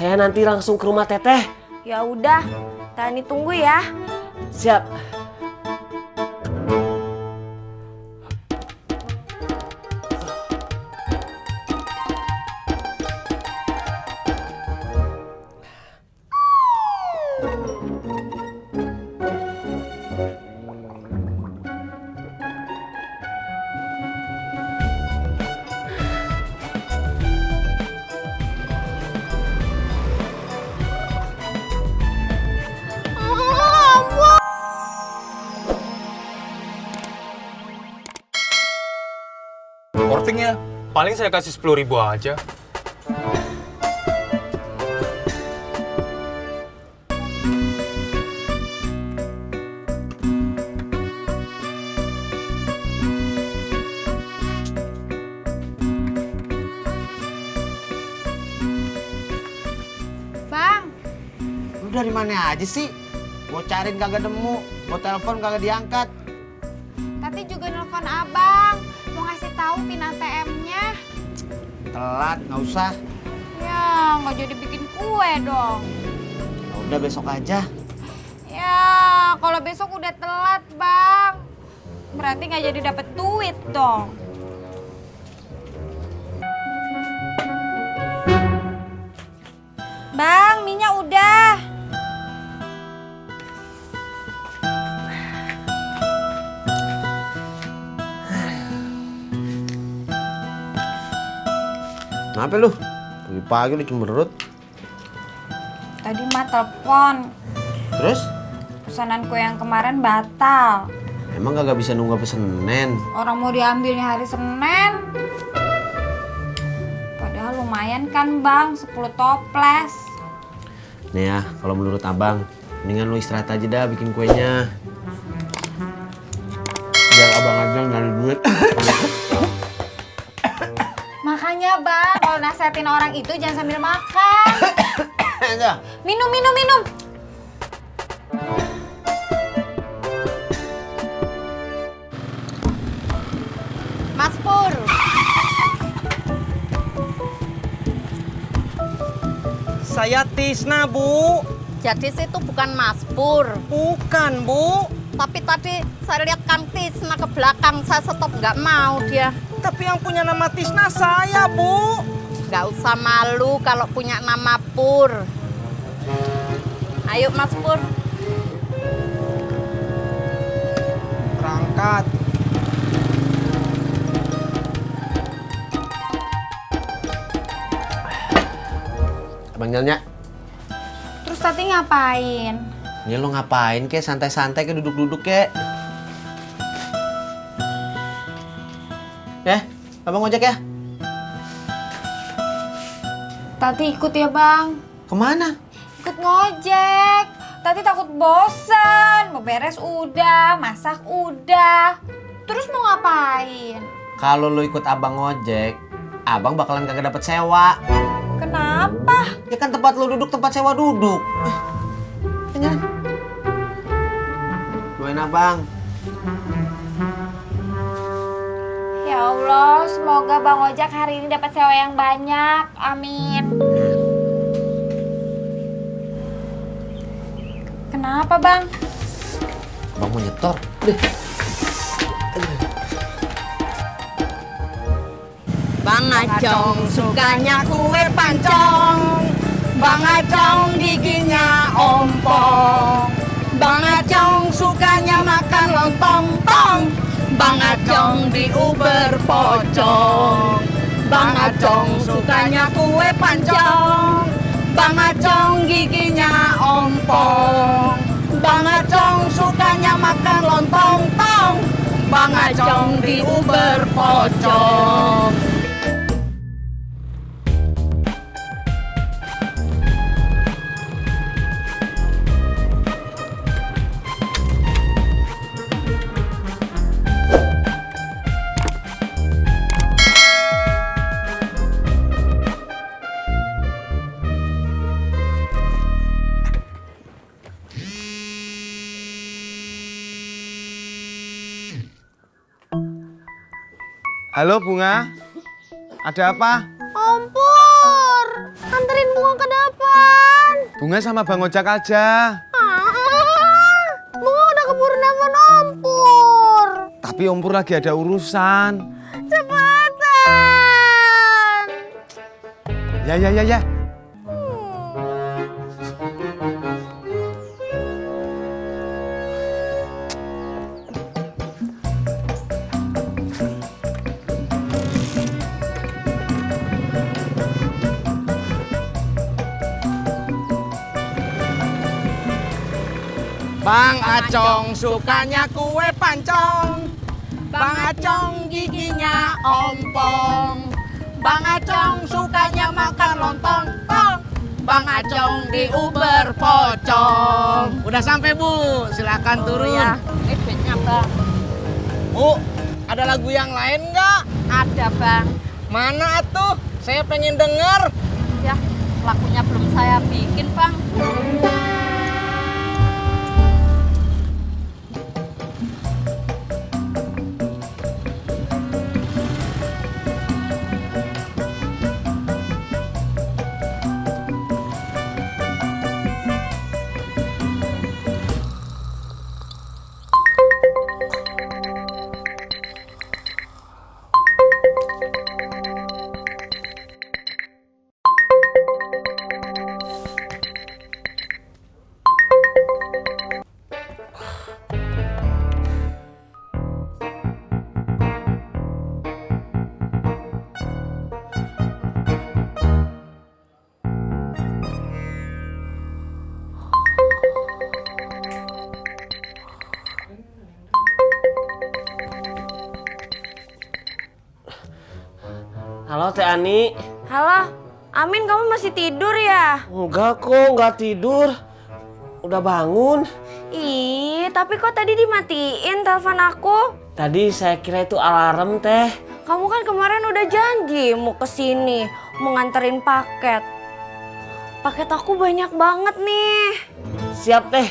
Saya nanti langsung ke rumah Teteh. Ya udah, Tani tunggu ya. Siap. Portingnya paling saya kasih 10.000 aja. Bang, Lu dari mana aja sih? Gua cariin kagak nemu, gua telepon kagak diangkat. Tati juga nelfon abang, mau ngasih tahu pin ATM-nya. Telat, nggak usah. Ya, nggak jadi bikin kue dong. Ya udah besok aja. Ya, kalau besok udah telat, Bang. Berarti nggak jadi dapet duit dong. Bang, minyak udah. Kenapa lu? Pagi-pagi lu cemberut. Tadi mah telepon. Terus? Pesanan kue yang kemarin batal. Emang kagak bisa nunggu sampai Senin? Orang mau diambilnya hari Senin. Padahal lumayan kan bang, 10 toples. Nih ya, kalau menurut abang, mendingan lu istirahat aja dah bikin kuenya. Biar abang aja nyari duit. Makanya bang, kalau nasihatin orang itu jangan sambil makan. Minum. Mas Pur. Saya Tisna, Bu. Jadi situ bukan Mas Pur. Bukan, Bu. Tapi tadi saya lihat Kang Tisna ke belakang, saya stop nggak mau dia. Tapi yang punya nama Tisna saya, Bu. Nggak usah malu kalau punya nama Pur. Ayo Mas Pur. Berangkat. Abang jalan ya? Terus tadi ngapain? Ini lo ngapain kek? Santai-santai kek, duduk-duduk kek. Abang ngojek ya? Tati ikut ya bang. Kemana? Ikut ngojek. Tati takut bosan. Mau beres udah, masak udah. Terus mau ngapain? Kalau lo ikut abang ngojek, abang bakalan kagak dapet sewa. Kenapa? Ya kan tempat lo duduk, tempat sewa duduk. Jalan. Doain abang. Ya Allah, semoga Bang Ojak hari ini dapat sewa yang banyak. Amin. Kenapa bang? Abang mau nyetor. Bang Acong sukanya kue pancong. Bang Acong giginya ompong. Bang Acong sukanya makan lontong-tong. Bang Acong diuber pocong. Bang Acong sukanya kue pancong. Bang Acong giginya ompong. Bang Acong sukanya makan lontong-tong. Bang Acong diuber pocong. Halo, Bunga. Ada apa? Om Pur, anterin bunga ke depan. Bunga sama Bang Ojak aja. Bunga udah keburu nelfon Om Pur. Tapi Om Pur lagi ada urusan. Cepetan. Ya. Bang Acong sukanya kue pancong. Bang Acong giginya ompong. Bang Acong sukanya makan lontong. Tong. Bang Acong di Uber pocong. Udah sampai Bu, silakan turun. Ya, ini duitnya Bang. Bu, ada lagu yang lain nggak? Ada Bang. Mana tuh? Saya pengen denger. Ya, lagunya belum saya bikin Bang. Halo Teh Ani. Halo, Amin kamu masih tidur ya? Enggak kok, enggak tidur. Udah bangun. Ih, tapi kok tadi dimatiin telepon aku? Tadi saya kira itu alarm Teh. Kamu kan kemarin udah janji mau kesini, mau nganterin paket. Paket aku banyak banget nih. Siap Teh.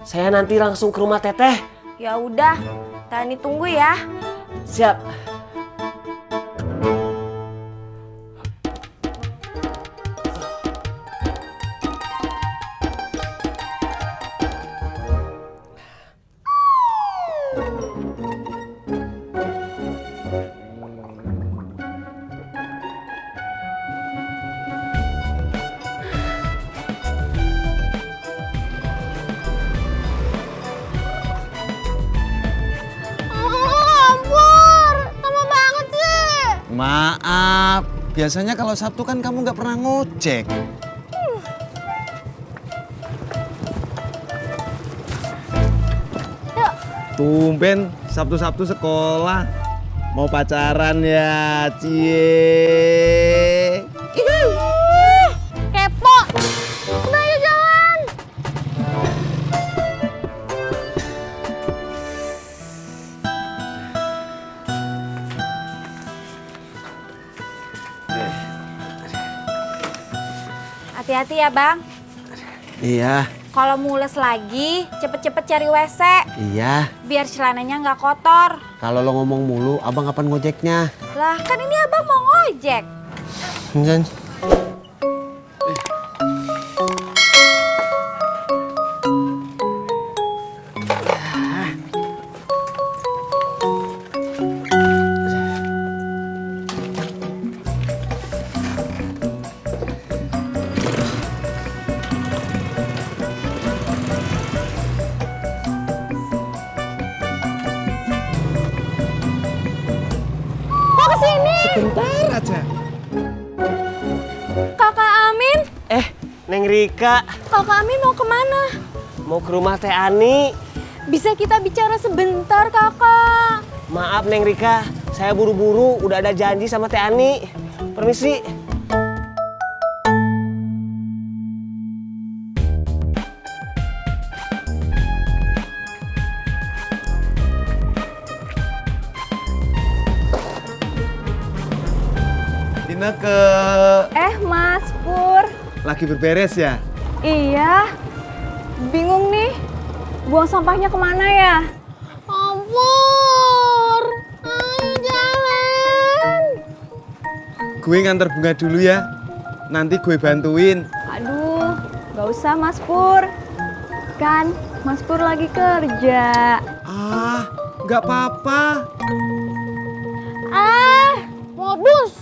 Saya nanti langsung ke rumah Teteh. Ya udah, Tani tunggu ya. Siap. Maaf, biasanya kalau Sabtu kan kamu nggak pernah ngojek. Tumben Sabtu-Sabtu sekolah. Mau pacaran ya, cie. Kepo. Udah ayo jalan. Hati-hati ya Bang. Iya, Kalau mules lagi, cepet-cepet cari WC. iya. Biar celananya nggak kotor. Kalau lo ngomong mulu, abang kapan ngojeknya? Lah kan ini abang mau ngojek. Enggak. Kok kesini? Bentar aja. Kakak Amin? Neng Rika. Kakak Amin mau kemana? Mau ke rumah Teh Ani. Bisa kita bicara sebentar kakak? Maaf Neng Rika, saya buru-buru udah ada janji sama Teh Ani. Permisi. Ineke Mas Pur. lagi berberes ya? Iya. Bingung nih. Buang sampahnya kemana ya? Ampun. Ayo jalan. Gue nganter bunga dulu ya. Nanti gue bantuin. Aduh, Gak usah Mas Pur. Kan Mas Pur lagi kerja. Ah, nggak apa-apa. Ah, modus.